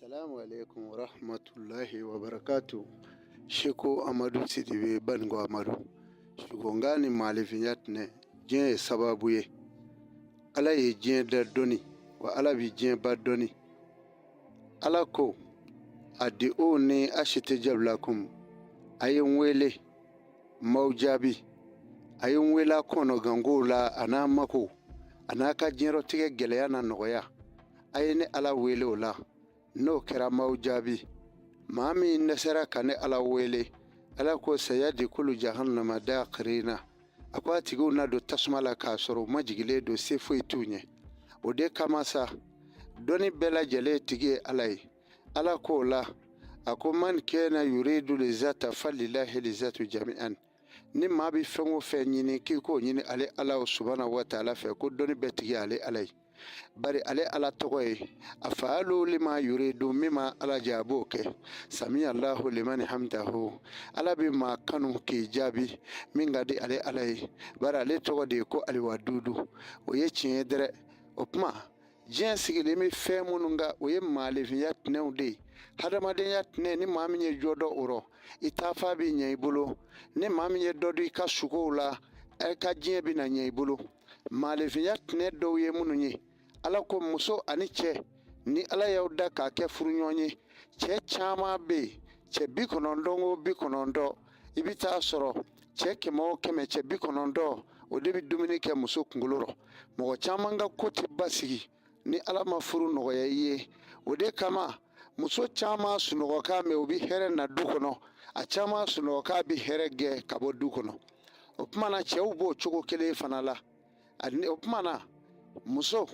Assalamu alaikum wa rahmatullahi wa barakatuh. Seko Amadu Sidibe Baninko Amadu. Sukonkan ni maalifinya tɛnɛ diɲɛ ye sababu ye. Ala ye diɲɛ da dɔnni wa Ala bɛ diɲɛ ba dɔnni. Ala ko adiuni asitajib lakum a ye n wele n b'aw jaabi a ye n wele a kɔnɔgankow la a n'a mako a n'a ka diɲɛlatigɛ gɛlɛya n'a nɔgɔya a ye ne Ala wele o la n'o kɛra n b'aw jaabi maa min dɛsɛra ka ne Ala wele Ala ko sayadikulu jahannama dakirina a ko a tigiw na don tasuma la k'a sɔrɔ u majigilen don se foyi t'u ɲɛ o de kama sa dɔnni bɛɛ lajɛlen tigi ye Ala ye Ala k'o la a ko man kana yuridu lizata falilahi lizatu jami'an ni maa bɛ fɛn o fɛn ɲini k'i k'o ɲini ale Ala subahana wa taala fɛ ko dɔnni bɛɛ tigi ale Ala ye bari ale Ala tɔgɔ ye a faalu lima yuridu min ma Ala jɛ a b'o kɛ sami Allahu limani hamidahu Ala bɛ maa kanu k'i jaabi min ka di ale Ala ye bari ale tɔgɔ de ye ko aliwadudu o ye tiɲɛ ye dɛrɛ o tuma diɲɛ sigilen bɛ fɛn minnu kan o ye maalifinya tɛnɛw de ye hadamadenya tɛnɛ ni maa min ye jɔ dɔ o rɔ i taafa bɛ ɲɛ i bolo ni maa min ye dɔ dɔn i ka sukow la i ka diɲɛ bɛ na ɲɛ i bolo maalifinya tɛnɛ dɔw ye minnu ye ala ko muso ani cɛ ni ala y'aw da k'a kɛ furuɲɔgɔn ye cɛ caman bɛ yen cɛ 90 o 90 i bɛ taa sɔrɔ cɛ 100 o 100 cɛ 90 o de bɛ dumuni kɛ muso kunkolo rɔ mɔgɔ caman ka ko tɛ basigi ni ala ma furu nɔgɔya i ye o de kama muso caman sunɔgɔkan mɛn o bɛ hɛrɛ na du kɔnɔ a caman sunɔgɔkan bɛ hɛrɛ gɛn ka bɔ du kɔnɔ o tuma na cɛw b'o cogo kelen fana la o tuma na muso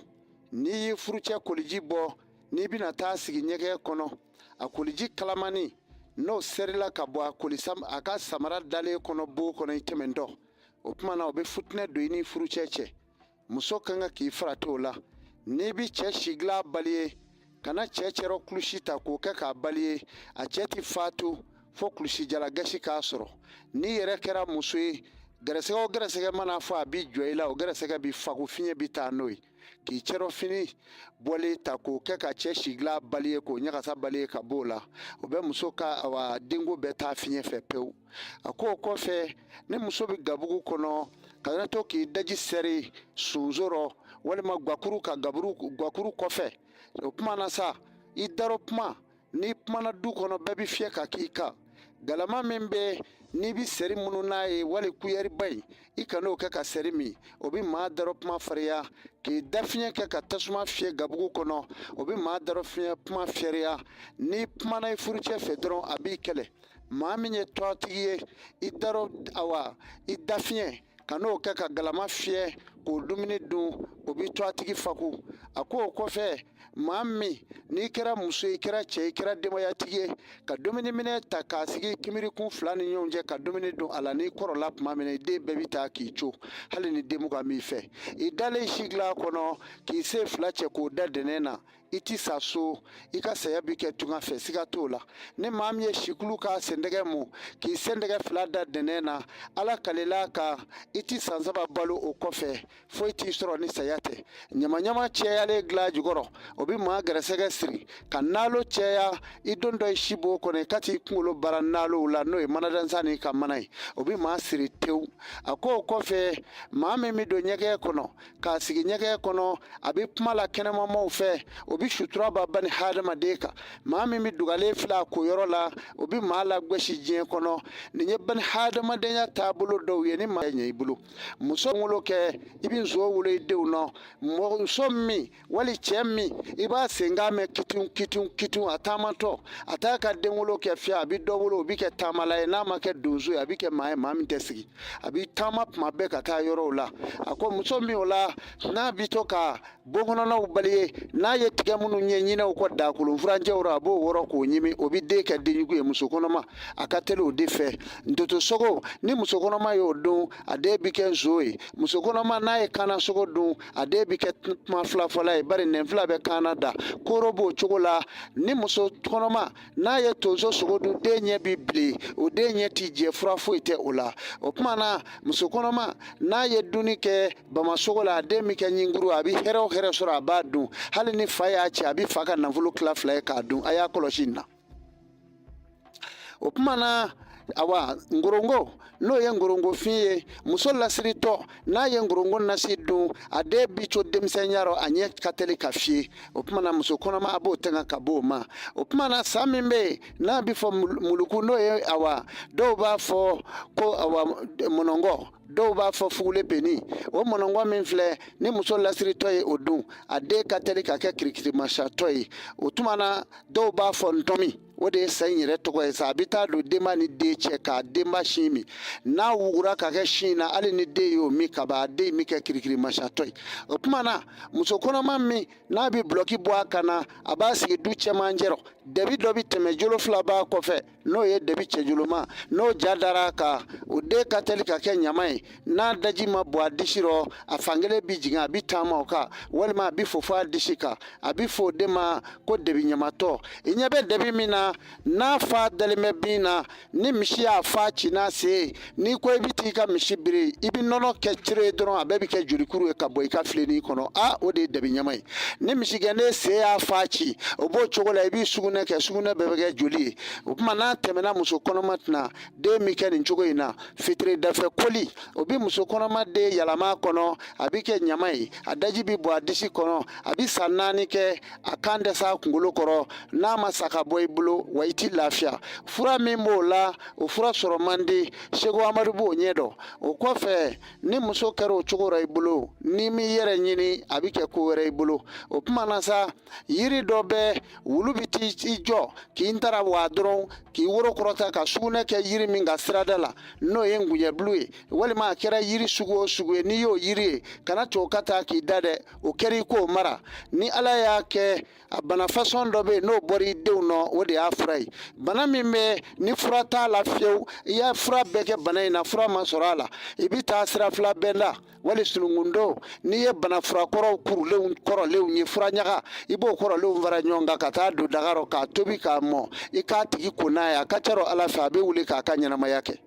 n'i y'i furucɛ koliji bɔ n'i bɛna taa sigi ɲɛgɛn kɔnɔ a koliji kalamani n'o serila ka bɔ a koli a ka samara dalen kɔnɔ bon kɔnɔ i tɛmɛntɔ o tuma na o bɛ futinɛ don i ni furucɛ cɛ muso ka kan k'i farati o la n'i bɛ cɛ sigilan balayer kana cɛ cɛrɔ kulusi ta k'o kɛ k'a balayer a cɛ tɛ fatu fo kulusi jala gasi k'a sɔrɔ n'i yɛrɛ kɛra muso ye gɛrɛsɛgɛ o gɛrɛsɛgɛ mana fɔ a b'i jɔ i la o gɛrɛsɛgɛ bɛ fago fiɲɛ bɛ taa n'o ye k'i cɛrɔ fini bɔlen ta k'o kɛ ka cɛ sigilan balayer k'o ɲagasa balayer ka b'o la o bɛ muso ka awa denko bɛɛ taa fiɲɛ fɛ pewu a ko o kɔfɛ ni muso bɛ gabugu kɔnɔ kana to k'i daji sɛri sunso rɔ walima gakuru ka gaburu gakuru kɔfɛ o tuma na sa i darɔ kuma n'i kumana du kɔnɔ bɛɛ bɛ fiyɛ ka k'i kan galama min bɛ n'i bɛ seri munu n'a ye wali kuyɛriba in i kan'o kɛ ka seri min o bɛ maa darɔ kuma farinya k'i dafiɲɛ kɛ ka tasuma fiyɛ gabugu kɔnɔ o bɛ maa darɔ fiɲɛ kuma fɛrɛya n'i kumana i furucɛ fɛ dɔrɔn a b'i kɛlɛ maa min ye tɔgɔtigi ye i darɔ awa i dafiɲɛ kan'o kɛ ka galama fiyɛ k'o dumuni dun o bɛ tɔgɔtigi faku a ko o kɔfɛ maa min n'i kɛra muso i kɛra cɛ i kɛra denbayatigi ye ka dumuni minɛ ta k'a sigi kimirikun fila ni ɲɔgɔn cɛ ka dumuni dun a la n'i kɔrɔla tuma min na i den bɛɛ bɛ taa k'i co hali ni den 20 b'i fɛ i dalen sigilan kɔnɔ k'i sen fila cɛ k'o da dɛnɛn na i ti sa so i ka saya bi kɛ tunga fɛ siga t'o la ni maa min ye sikulu k'a sendɛgɛ mu k'i sendɛgɛ fila da dɛnɛn na ala kalila ka i ti san 3 balo o kɔfɛ foyi t'i sɔrɔ ni saya tɛ ɲamaɲama cɛyalen dilan jukɔrɔ o bɛ maa gɛrɛsɛgɛ siri ka nalo cɛya i don dɔ i si b'o kɔnɔ i ka t'i kunkolo bara nalow la n'o ye manadansan n'i ka mana ye o bɛ maa siri tewu a ko o kɔfɛ maa min bɛ don ɲɛgɛn kɔnɔ k'a sigi ɲɛgɛn kɔnɔ a bɛ kuma la kɛnɛmamaw fɛ o bɛ sutura ba bani hadamaden kan maa min bɛ dugalen filɛ a koyɔrɔ la o bɛ maa lagosi diɲɛ kɔnɔ nin ye bani hadamadenya taabolo dɔw ye ni maa ɲɛ i bolo muso wolo kɛ i bɛ nson wolo i denw nɔ muso min wali cɛ min i b'a senkan mɛn kitu kitu kitu a taamatɔ a t'a ka den wolo kɛ fiya a bɛ dɔ wolo o bɛ kɛ taamala ye n'a ma kɛ donso ye a bɛ kɛ maa ye maa min tɛ sigi a bɛ taama tuma bɛɛ ka taa yɔrɔw la a ko muso min o la n'a bɛ to ka bon kɔnɔnaw balayer n'a ye tigɛ minnu ye ɲinɛw kɔ dakolon furancɛw rɔ a b'o wɔrɔ k'o ɲimi o bɛ den kɛ denjugu ye muso kɔnɔma a ka teli o de fɛ ntotosogo ni muso kɔnɔma y'o dun a den bɛ kɛ nson ye muso kɔnɔma n'a n'a ye kaana sogo dun, a den bɛ kɛ kuma fila fɔla ye, bari nɛn fila bɛ kaana da. Koro b'o cogo la. Ni muso kɔnɔma n'a ye tonso sogo dun, den ɲɛ bɛ bilen, o den ɲɛ ti jɛ, fura foyi tɛ o la. O tuma na muso kɔnɔma n'a ye dunni kɛ bamasogo la, a den bɛ kɛ ɲinkuru, a bɛ hɛrɛ o hɛrɛ sɔrɔ, a b'a dun. Hali ni fa y'a ci, a bɛ fa ka nafolo tila fila ye k'a dun. A y'a kɔlɔsi nin na. O tuma na, awa, ngorongo, n'o ye ngorongofin ye, muso lasiritɔ n'a ye ngorongo nasi dun, a den bi to denmisɛnya rɔ, a ɲɛ ka teli ka fiye. O tuma na muso kɔnɔma, a b'o tanga ka b'o ma. O tuma na sa min bɛ yen n'a bɛ fɔ muluku, n'o ye, awa, dɔw b'a fɔ ko, awa, mɔnɔngɔ, dɔw b'a fɔ fugule beni. O mɔnɔngɔ min filɛ, ni muso lasiritɔ ye o dun, a den ka teli ka kɛ kirikirimasiyatɔ ye. O tuma na dɔw b'a fɔ ntɔmi, o de ye sa in yɛrɛ tɔgɔ ye sa. A bɛ taa don denba ni den cɛ k'a denba sin min. N'a wugura ka kɛ sin na, hali ni den y'o min ka ban, a den bɛ kɛ kirikirimasiyatɔ ye. O tuma na muso kɔnɔma min n'a bɛ bulɔki bɔ a kan na, a b'a sigi du cɛmancɛ rɔ, dabi dɔ bɛ tɛmɛ, jolo fila b'a kɔfɛ, n'o ye dabi cɛjoloma, n'o ja dara a kan, o den ka teli ka kɛ ɲama ye. N'a daji ma bɔ a disi rɔ, a fankelen bɛ jigin, a bɛ taama o kan, walima a bɛ fofo a disi kan. A bɛ fɔ o de ma ko dabi ɲamatɔ. I ɲɛ bɛ dabi min na, n'a fa dalen bɛ bin na, ni misi y'a fa ci n'a sen, n'i ko i bɛ t'i ka misi biri, i bɛ nɔnɔ kɛ cere dɔrɔn, a bɛɛ bɛ kɛ jolikuru ye ka bɔ i ka filenin kɔnɔ. A o de ye dabi ɲama ye. Ni misigɛnnen sen y'a fa ci, o b'o cogo la, i b'i sugunɛ kɛ, sugunɛ bɛɛ bɛ kɛ joli ye. O tuma n'a tɛmɛna muso kɔnɔma tɛna den bɛ kɛ nin cogo in na. Fitiri dafɛ koli, o bɛ muso kɔnɔma den yɛlɛma kɔnɔ, a bɛ kɛ ɲama ye, a daji bɛ bɔ a disi kɔnɔ, a bɛ san 4 kɛ, a kan dɛsɛ a kunkolo kɔrɔ. N'a ma sa ka bɔ i bolo, wa i t'i lafiya. Fura min b'o la, o fura sɔrɔ man di. Seko Amadu b'o ɲɛ dɔn. O kɔfɛ, ni muso kɛra o cogo rɔ i bolo, n'i m'i yɛrɛ ɲini, a bɛ kɛ ko wɛrɛ i bolo. O tuma na sa, yiri dɔ bɛ, wulu bɛ t'i jɔ k'i tara wa dɔrɔn, k'i woro kɔrɔta ka sugunɛ kɛ yiri min ka sirada la, n'o ye ngunjɛbulu ye, walima a kɛra yiri sugu o sugu ye, n'i y'o yiri ye, kana to ka taa k'i da dɛ, o kɛra i k'o mara. Ni Ala y'a kɛ, a bana fasɔn dɔ bɛ yen, n'o bɔra i denw nɔ, o de y'a fura ye. Bana min bɛ ni fura t'a la fiyewu, i y'a fura bɛɛ kɛ bana in na, fura ma sɔrɔ a la, i bɛ taa sira fila bɛnda wali sunukundo, n'i ye bana furakɔrɔw kurulenw kɔrɔlenw ye, fura ɲaga, i b'o kɔrɔlenw fara ɲɔgɔn kan ka taa don daga rɔ k'a tobi k'a mɔ, i k'a tigi ko n'a ye. A ka ca rɔ Ala fɛ, a bɛ wuli k'a ka ɲɛnamaya kɛ.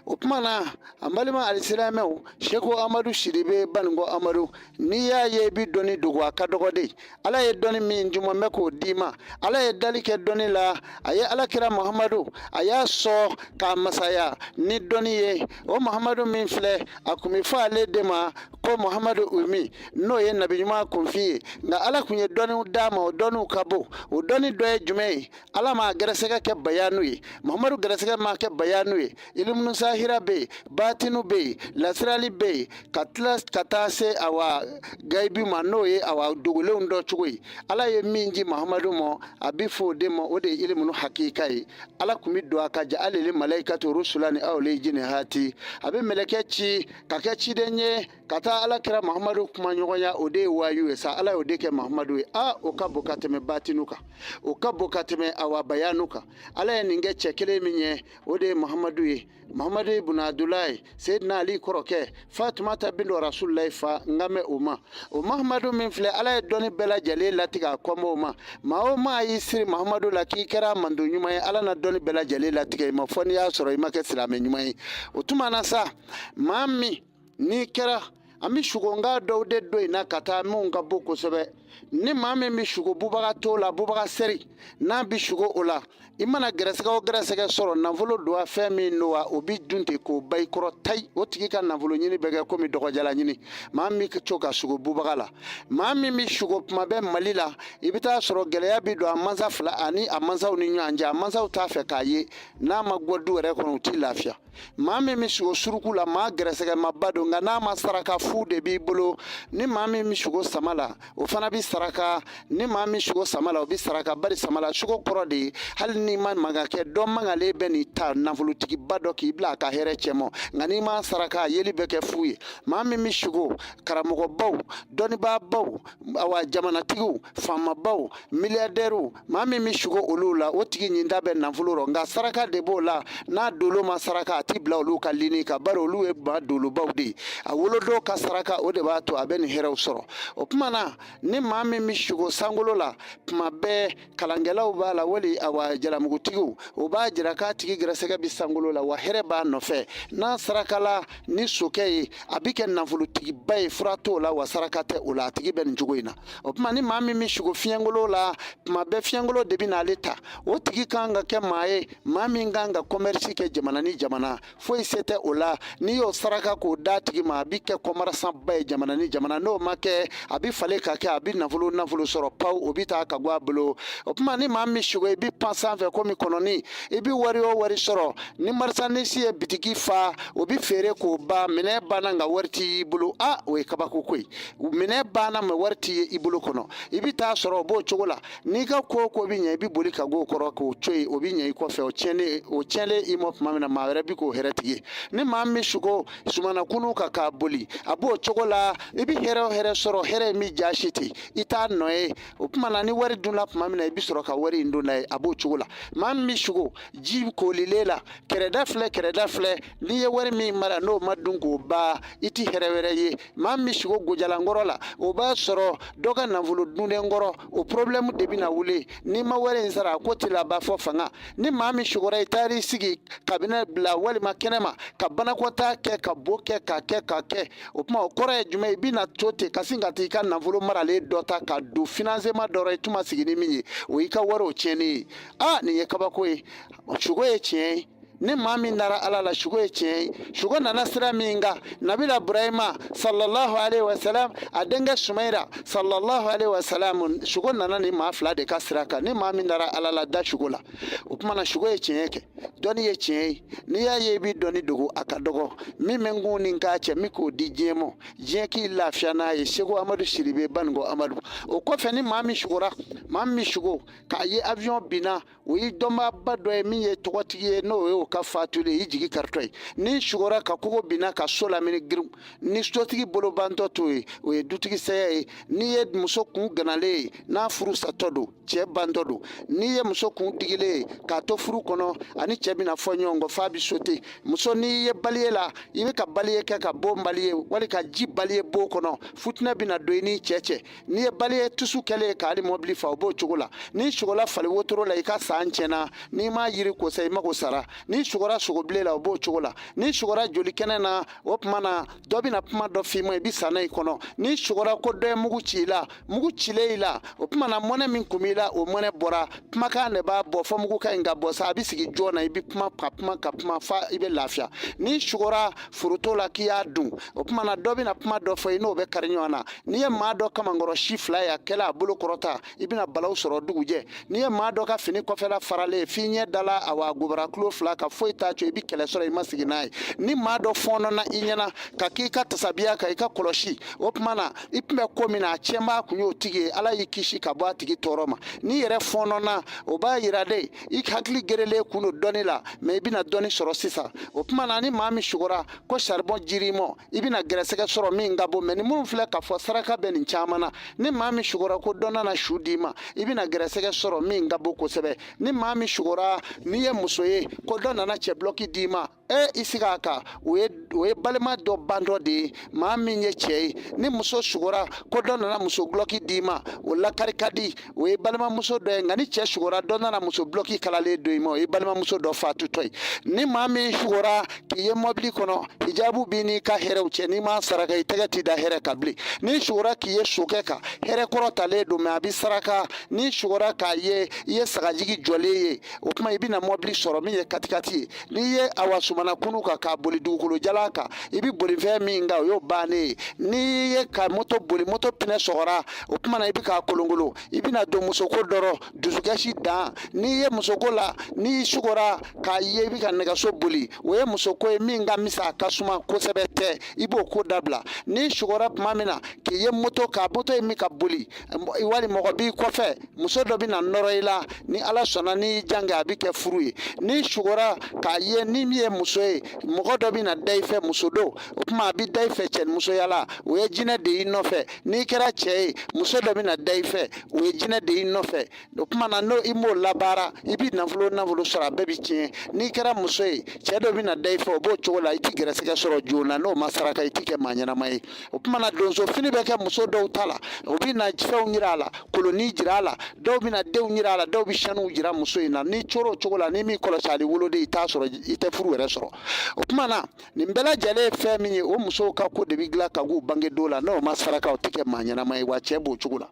O tuma na, an balima alisilamɛw, Seko Amadu Sidibe Banikɔ Amadu, n'i y'a ye i bɛ dɔnni dogo, a ka dɔgɔ de. Ala ye dɔnni min d'u ma, n bɛ k'o d'i ma. Ala ye dali kɛ dɔnni la. A ye Ala kira Muhamadu, a y'a sɔn k'a masaya ni dɔnni ye. O Muhamadu min filɛ, a kun bɛ fɔ ale de ma ko Muhamadu Umi, n'o ye nabi ɲuman kunfin ye. Nka Ala kun ye dɔnniw d'a ma, o dɔnniw ka bon. O dɔnni dɔ ye jumɛn ye? Ala m'a gɛrɛsɛgɛ kɛ bayanu ye. Muhamadu gɛrɛsɛgɛ ma kɛ bayanu ye. Ilimunu sahira bɛ yen, batinu bɛ yen, lasirali bɛ yen, ka tila ka taa se awa gayibi ma, n'o ye awa dogolenw dɔn cogo ye. Ala ye min di Muhamadu ma, a bɛ fɔ o de ma, o de ye ilimunu hakika ye. Ala kun bɛ don a ka ja ale malayikatu rusulani aw le jini hati, a bɛ mɛlɛkɛ ci ka kɛ ciden ye ka taa Ala kira Muhamadu kuma ɲɔgɔnya, o de ye wayu ye sa. Ala y'o de kɛ Muhamadu ye. A o ka bon ka tɛmɛ batinu kan, o ka bon ka tɛmɛ awa bayanu kan. Ala ye nin kɛ cɛ kelen min ye, o de ye Muhamadu ye, Muhamadu ibn Abdulayi, Seyidina Ali kɔrɔkɛ, Fatumata bintu Rasulullahi fa. N kan bɛ o ma. O Muhamadu min filɛ, Ala ye dɔnni bɛɛ lajɛlen latigɛ a kɔnbɔ o ma. Maa o maa y'i siri Muhamadu la k'i kɛra mantɔn ɲuman ye, Ala na dɔnni bɛɛ lajɛlen latigɛ i ma, fɔ n'i y'a sɔrɔ i ma kɛ silamɛ ɲuman ye. O tuma na sa, maa min n'i kɛra, an bɛ sugonka dɔw de don in na ka taa minnu ka bon kosɛbɛ. Ni maa min bɛ sugo bubaga to la, bubaga seri, n'a bɛ sugo o la, i mana gɛrɛsɛgɛ o gɛrɛsɛgɛ sɔrɔ, nafolo don wa, fɛn min don wa, o bɛ dun ten k'o ba i kɔrɔ tayi. O tigi ka nafolo ɲini bɛ kɛ komi dɔgɔjala ɲini. Maa min bɛ to ka sugo bubaga la, maa min bɛ sugo tuma bɛɛ Mali la, i bɛ taa sɔrɔ gɛlɛya bɛ don a mansa fila ani a mansaw ni ɲɔgɔn cɛ. A mansaw t'a fɛ k'a ye, n'a ma bɔ du yɛrɛ kɔnɔ, u t'i lafiya. Maa min bɛ sugo suruku la, maa gɛrɛsɛgɛmaba don, nka n'a ma saraka, fu de b'i bolo. Ni maa min bɛ sugo sama la, o fana bɛ saraka. Ni maa min sugo sama la, o bɛ saraka. Bari sama la sugo kɔrɔ de ye, hali n'i ma mankan kɛ, dɔ mankalen bɛ n'i ta nafolotigiba dɔ k'i bila a ka hɛrɛ cɛmɔ, nka n'i ma saraka, a yeli bɛ kɛ fu ye. Maa min bɛ sugo karamɔgɔbaw, dɔnnibaabaw, awa jamanatigiw, faamabaw, miliyardɛriw, maa min bɛ sugo olu la, o tigi ɲinta bɛ nafolo rɔ, nka saraka de b'o la. N'a dolo ma saraka, a t'i bila olu ka ligne kan, bari olu ye maa dolobaw de ye. A wolodon ka saraka, o de b'a to a bɛ nin hɛrɛw sɔrɔ. O tuma na, ni maa min bɛ sugo sankolo la tuma bɛɛ, kalankɛlaw b'a la wali awa jalamugutigiw, o b'a jira k'a tigi gɛrɛsɛgɛ bɛ sankolo la, wa hɛrɛ b'a nɔfɛ. N'a sarakala ni sokɛ ye, a bɛ kɛ nafolotigiba ye. Fura t'o la, wa saraka tɛ o la. A tigi bɛ nin cogo in na. O tuma, ni maa min bɛ sugo fiɲɛkolo la tuma bɛɛ, fiɲɛkolo de bɛ n'ale ta. O tigi kan ka kɛ maa ye, maa min kan ka commerce kɛ jamana ni jamana. Foyi se tɛ o la. N'i y'o saraka k'o d'a tigi ma, a bɛ kɛ commerçant ba ye jamana ni jamana. N'o ma kɛ, a bɛ falen ka kɛ, a bɛ nafolo sɔrɔ paw, o bɛ taa ka bɔ a bolo. O tuma, ni maa min sugo, i bɛ pan sanfɛ komi kɔnɔni. I bɛ wari o wari sɔrɔ, ni marchandise ye bitigi fa, o bɛ feere k'o ban. Minɛn banna, nka wari t'i bolo. A o ye kabako ko ye. Minɛn banna, mais wari t'i ye i bolo kɔnɔ. I bɛ taa sɔrɔ o b'o cogo la. N'i ka ko o ko bɛ ɲɛ, i bɛ boli ka go kɔrɔ k'o to yen, o bɛ ɲɛ i kɔfɛ. O tiɲɛlen i ma tuma min na, maa wɛrɛ bɛ k'o hɛrɛ tigi ye. Ni maa min sugo sumana kunu kan k'a boli, a b'o cogo la. I bɛ hɛrɛ o hɛrɛ sɔrɔ, hɛrɛ in bɛ jaasi ten, i t'a nɔ ye. O tuma na, ni wari dunna tuma min na, i bɛ sɔrɔ ka wari in don n'a ye. A b'o cogo la. Maa min bɛ sugo ji koolilen la, kɛrɛda filɛ, kɛrɛda filɛ, n'i ye wari min mara, n'o ma dun k'o ban, i tɛ hɛrɛ wɛrɛ ye. Maa min bɛ sugo gojalankɔrɔ la, o b'a sɔrɔ dɔ ka nafolo dunnen kɔrɔ, o problème de bɛna wuli. N'i ma wari in sara, a ko tɛ laban fɔ fanga. Ni maa min sugora, i taara i sigi kabinɛ bila walima kɛnɛma ka banakɔtaa kɛ, ka bo kɛ, ka kɛ, ka kɛ, o tuma, o kɔrɔ ye jumɛn ye? I bɛna to ten ka sin ka taa i ka nafolo maralen dɔ ta ka don financement dɔ rɔ, i tun ma sigi ni min ye. O y'i ka wari o tiɲɛnen ye. Aa, nin ye kabako ye. Sugo ye tiɲɛ ye. Ni maa min dara Ala la, sugo ye tiɲɛ ye. Sugo nana sira min kan, Nabila Burahima sallallahu alaihi wasalam, a denkɛ Sumayira sallallahu alaihi wasalam, sugo nana ni maa fila de ka sira kan. Ni maa min dara Ala la, da sugo la. O tuma na, sugo ye tiɲɛ kɛ, dɔnni ye tiɲɛ ye. N'i y'a ye i bɛ dɔnni dogo, a ka dɔgɔ. Min bɛ n kun ni n k'a cɛ, min k'o di diɲɛ ma, diɲɛ k'i lafiya n'a ye. Seko Amadu Sidibe, Baninko Amadu. O kɔfɛ, ni maa min sugora, maa min sugo k'a ye avion binna, o ye dɔnbaaba dɔ ye min ye tɔgɔtigi ye, n'o ye o ka fatuli ye, i jigi karitɔ ye. N'i sugora ka kogo binna ka so lamini girin, ni sotigi bolo bantɔ to ye, o ye dutigi saya ye. N'i ye muso kun ganalen ye, n'a furu satɔ don, cɛ bantɔ don. N'i ye muso kun digilen ye k'a to furu kɔnɔ, ani cɛ bɛna fɔ ɲɔgɔn kɔ f'a bɛ sote. Muso, n'i ye balayer la, i bɛ ka balayer kɛ ka bon balayer wali ka ji balayer bon kɔnɔ, futinɛ bɛna don i ni cɛ cɛ. N'i ye balayer tusu kɛlen k'ale mɔbili fa, o b'o cogo la. N'i sugola fali wotoro la, i ka san tiɲɛna. N'i ma yiri ko sa, i mago sara. N'i sugora sogobilen la, o b'o cogo la. N'i sugora joli kɛnɛ na, o tuma na, dɔ bɛna kuma dɔ f'i ma, i bɛ sa n'a i kɔnɔ. N'i sugora ko dɔ ye mugu ci i la, mugu cilen i la, o tuma na, mɔnɛ min kun b'i la, o mɔnɛ bɔra. Kumakan de b'a bɔ fɔ mugu ka ɲi ka bɔ sa, a bɛ sigi joona, i bɛ kuma ka kuma ka kuma fa i bɛ lafiya. N'i sugora foroto la k'i y'a dun, o tuma na, dɔ bɛna kuma dɔ fɔ i n'o bɛ kari ɲɔgɔn na. N'i ye maa dɔ kamankɔrɔ si fila ye, a kɛla a bolo kɔrɔta, i bɛna balaw sɔrɔ dugujɛ. N'i ye maa dɔ ka fini kɔfɛla faralen f'i ɲɛ dala, awa gobara kulo fila ka foyi t'a to, i bɛ kɛlɛ sɔrɔ i ma sigi n'a ye. Ni maa dɔ fɔɔnɔna i ɲɛna ka k'i ka tasabiya ka i ka kɔlɔsi, o tuma na, i tun bɛ ko min na, a tiɲɛbaa kun y'o tigi ye. Ala y'i kisi ka bɔ a tigi tɔɔrɔ ma. N'i yɛrɛ fɔɔnɔna, o b'a yira de i hakili gerelen kun don dɔnni la, mais i bɛna dɔnni sɔrɔ sisan. O tuma na, ni maa min sugora ko saribɔn jir'i ma, i bɛna gɛrɛsɛgɛ sɔrɔ min ka bon. Mais ni minnu filɛ k'a fɔ, saraka bɛ nin caman na. Ni maa min sugora ko dɔ nana su d'i ma, i bɛna gɛrɛsɛgɛ sɔrɔ min ka bon kosɛbɛ. Ni maa min sugora, n'i ye muso ye, ko dɔ nana cɛ bulɔki d'i ma, e i sigi a kan, o ye balima dɔ bantɔ de ye, maa min ye cɛ ye. Ni muso sugora ko dɔ nana muso bulɔki d'i ma, o lakari ka di, o ye balimamuso dɔ ye. Nka ni cɛ sugora dɔ nana muso bulɔki kalalen don i ma, o ye balimamuso dɔ fatutɔ ye. Ni maa min sugora k'i ye mɔbili kɔnɔ, hijabu b'i n'i ka hɛrɛw cɛ. N'i ma saraka, i tɛgɛ t'i da hɛrɛ kan bilen. N'i sugora k'i ye sokɛ kan, hɛrɛ kɔrɔ talen don, mais a bɛ saraka. N'i sugora k'a ye i ye sagajigi jɔlen ye, o tuma i bɛna mɔbili sɔrɔ min ye katikati ye. N'i ye awa sumana kunu kan k'a boli dugukolo jalan kan, i bɛ bolifɛn min kan, o y'o bannen ye. N'i ye ka moto boli, moto pinɛ sɔgɔra, o tuma na i bɛ k'a kolonkolon, i bɛna don musoko dɔrɔ dusukasi dan. N'i ye musoko la, n'i sugora k'a ye i bɛ ka nɛgɛso boli, o ye musoko ye min ka misɛn, a ka suma kosɛbɛ tɛ, i b'o ko dabila. N'i sugora tuma min na k'i ye moto ka moto ye min ka boli, wali mɔgɔ b'i kɔfɛ, muso dɔ bɛna nɔrɔ i la. Ni Ala sɔnna, n'i y'i jan kɛ, a bɛ kɛ furu ye. N'i sugora k'a ye ni min ye muso muso ye, mɔgɔ dɔ bɛna da i fɛ, muso don, o tuma a bɛ da i fɛ cɛnimusoya la, o ye jinɛ de y'i nɔfɛ. N'i kɛra cɛ ye, muso dɔ bɛna da i fɛ, o ye jinɛ de y'i nɔfɛ. O tuma na n'o i m'o labaara, i bɛ nafolo nafolo sɔrɔ, a bɛɛ bɛ tiɲɛ. N'i kɛra muso ye, cɛ dɔ bɛna da i fɛ, o b'o cogo la, i tɛ gɛrɛsɛgɛ sɔrɔ joona. N'o ma saraka, i tɛ kɛ maa ɲɛnama ye. O tuma na donso fini bɛ kɛ muso dɔw ta la, o bɛ na fɛnw jira a la, kolonin jira a la, dɔw bɛ na denw jira a la, dɔw bɛ sanuw jira muso in na. N'i coro o cogo la, n'i m'i kɔlɔsi, hali woloden i t'a sɔrɔ, i tɛ furu yɛrɛ sɔrɔ. O tuma na nin bɛɛ lajɛlen ye fɛn min ye, o musow ka ko de bɛ dilan ka k'u bange don la. N'o ma saraka, o tɛ kɛ maa ɲɛnama ye, wa cɛ b'o cogo la.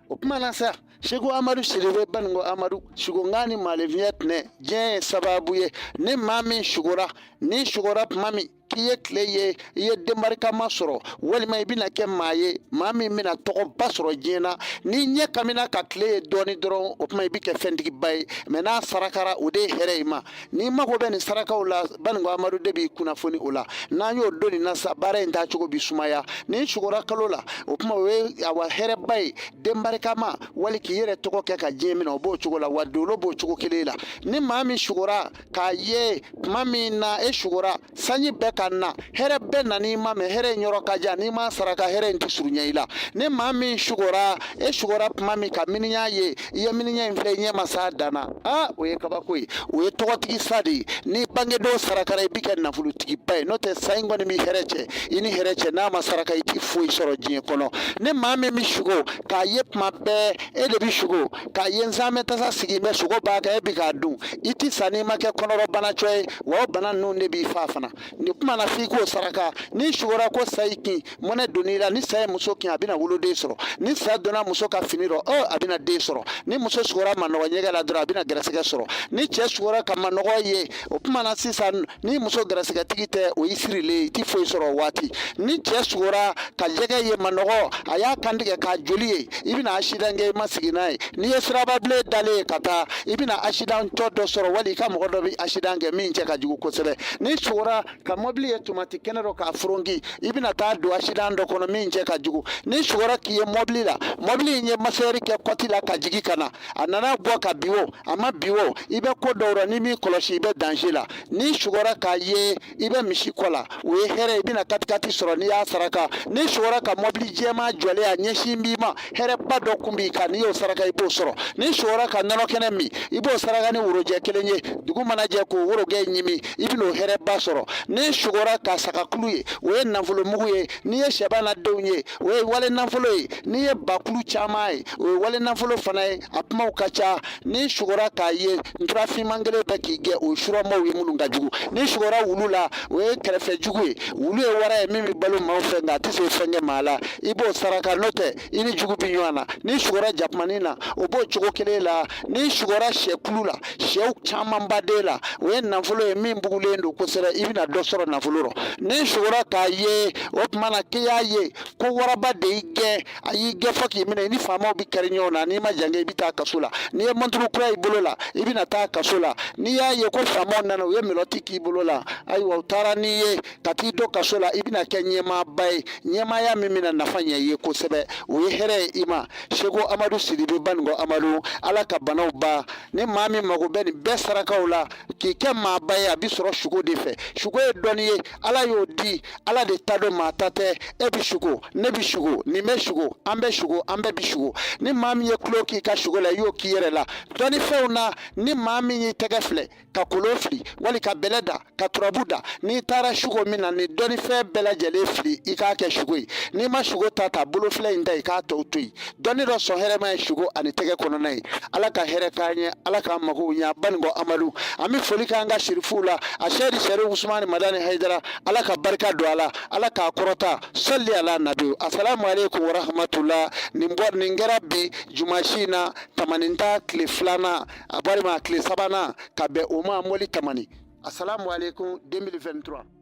O tuma na sa, Seko Amadu Sidibe Baninko Amadu, sugonkan ni maaninfinya tɛnɛ diɲɛ ye sababu ye. Ni maa min sugora, n'i sugora tuma min k'i ye tile ye, i ye den barikama sɔrɔ, walima i bɛna kɛ maa ye, maa min bɛna tɔgɔba sɔrɔ diɲɛ na, n'i ɲɛ kamina ka tile ye dɔɔni dɔrɔn, o tuma i bɛ kɛ fɛntigiba ye. Mɛ n'a sarakara, o de ye hɛrɛ i ma. N'i mago bɛ nin sarakaw la, Baninko Amadu de b'i kunnafoni o la. N'an y'o don nin na sa, baara in taacogo bi sumaya. N'i sugora kalo la, o tuma o ye awa hɛrɛba ye, den barikama, wali k'i yɛrɛ tɔgɔ kɛ ka diɲɛ minɛ, o b'o cogo la, wa dolo b'o cogo kelen la. Ni maa min sugora k'a ye tuma min na e sugora, sanji bɛ ka na, hɛrɛ bɛɛ nan'i ma, mɛ hɛrɛ in yɔrɔ ka jan, n'i ma saraka, hɛrɛ in tɛ surunya i la. Ni maa min sugora, e sugora tuma min ka miniɲan ye, i ye miniɲan in filɛ, i ɲɛ ma s'a dan na, aa, o ye kabako ye, o ye tɔgɔtigi sa de ye. Ni bangedon sarakara, i bɛ kɛ nafolotigiba ye. N'o tɛ, sa in kɔni bɛ hɛrɛ cɛ i ni hɛrɛ cɛ. N'a ma saraka, i tɛ foyi sɔrɔ diɲɛ kɔnɔ. Ni maa min bɛ sugo k'a ye tuma bɛɛ, e de bɛ sugo k'a ye nsaamɛ tasa sigi bɛ sogo b'a kan, e bɛ k'a dun, i tɛ sa n'i ma kɛ kɔnɔrɔbanacɔ ye, wa o bana ninnu de b'i fa fana. Nin kuma na, f'i k'o saraka. N'i sugora ko sa y'i kin, mɔnɛ donn'i la. Ni sa ye muso kin, a bɛna woloden sɔrɔ. Ni sa donna muso ka fini rɔ, ɔ, a bɛna den sɔrɔ. Ni muso sugora manɔgɔ ɲɛgɛn la dɔrɔn, a bɛna gɛrɛsɛgɛ sɔrɔ. Ni cɛ sugora ka manɔgɔ ye, o tuma na sisan, ni muso gɛrɛsɛgɛtigi tɛ, o y'i sirilen ye, i tɛ foyi sɔrɔ o waati. Ni cɛ sugora ka jɛgɛ ye manɔgɔ, a y'a kantigɛ k'a joli ye, i bɛna asidan kɛ, i ma sigi n'a ye. N'i ye sirababilen dalen ye ka taa, i bɛna asidan tɔ dɔ sɔrɔ, wali i ka mɔgɔ dɔ bɛ asidan kɛ min cɛ ka jugu kosɛbɛ. N'i sugora ka mɔbili ye tomati kɛnɛ dɔ k'a foronki, i bɛna taa don asidan dɔ kɔnɔ min cɛ ka jugu. N'i sugora k'i ye mɔbili la, mɔbili in ye masɛri kɛ kɔti la ka jigin ka na, a nana bɔ ka bin o, a ma bin o, i bɛ ko dɔw rɔ, n'i m'i kɔlɔsi, i bɛ danger la. N'i sugora k'a ye i bɛ misi kɔ la, o ye hɛrɛ ye, i bɛna katikati sɔrɔ n'i y'a saraka. N'i sugora ka mɔbili jɛman jɔlen, a ɲɛsin b'i ma, hɛrɛba dɔ kun b'i kan, n'i y'o saraka, i b'o sɔrɔ. N'i sugora ka nɔnɔ kɛnɛ min, i b'o saraka ni worojɛ kelen ye, dugu mana jɛ k'o worojɛ ɲimi, i bɛn'o hɛrɛba sɔrɔ. N'i sugora ka sagakulu ye, o ye nafolomugu ye. N'i ye sɛba n'a denw ye, o ye wale nafolo ye. N'i ye bakulu caman ye, o ye wale nafolo fana ye. A kumaw ka ca. N'i sugora k'a ye ntura finman kelen bɛ k'i gɛn, o ye suramaw ye minnu ka jugu. N'i sugora wulu la, o ye kɛrɛfɛ jugu ye. Wulu ye wara ye min bɛ balo maaw fɛ, nka a tɛ se fɛn kɛ maa la. I b'o saraka, n'o tɛ, i ni jugu bɛ ɲɔgɔn na. N'i sugora jakumanin na, o b'o cogo kelen la. N'i sugora sɛkulu la, sɛw camanba den la, o ye nafolo ye min bugulen don kosɛbɛ, i bɛna dɔ sɔrɔ nafolo rɔ. N'i sugora k'a ye, o tuma na k'i y'a ye ko waraba de y'i gɛn, a y'i gɛn fo k'i minɛ, i ni faamaw bɛ kari ɲɔgɔn na, n'i ma jan kɛ, i bɛ taa kaso la. N'i ye mɔnturu kura i bolo la, i bɛna taa kaso la. N'i y'a ye ko faamaw nana, u ye menottes k'i bolo la, ayiwa, u taara n'i ye ka t'i don kaso la, i bɛna kɛ ɲɛmaaba ye, ɲɛmaaya min bɛna nafa ɲɛ i ye kosɛbɛ, o ye hɛrɛ ye i ma. Seko Amadu Sidibe Baninko Amadu, Ala ka banaw ban. Ni maa min mago bɛ nin bɛɛ sarakaw la k'i kɛ maaba ye, a bɛ sɔrɔ sugo de fɛ. Sugo ye dɔnni ye, Ala y'o di, Ala de ta don, maa ta tɛ. E bɛ sugo, ne bɛ sugo, nin bɛ sugo, an bɛ sugo, an bɛɛ bɛ sugo. Ni maa min ye tulo k'i ka sugo la, i y'o k'i yɛrɛ la. Dɔnnifɛnw na, ni maa min y'i tɛgɛ filɛ ka kolon fili, wali ka bɛlɛ da, ka turabu da, n'i taara sugo min na, ni dɔnnifɛn bɛɛ lajɛlen fili, i k'a kɛ sugo ye. N'i ma sugo ta, ta bolofila in ta, i k'a tɔw to yen. Dɔnni dɔ sɔn hɛrɛma ye sugo ani tɛgɛ kɔnɔna ye. Ala ka hɛrɛ k'an ye, Ala k'an magow ɲɛ. Baninko Amadu, an bɛ foli k'an ka sirifuw la, a sɛri sɛri Usumani Madani Hayidara, Ala ka barika don a la, Ala k'a kɔrɔta. Sali ala nabi, asalamu aleykum warahmatula. Nin bɔ nin kɛra bi jumasi in na, tamaninta tile filanan, a walima tile sabanan, ka bɛn o ma mɔli tamani. Asalamu aleykum 2023.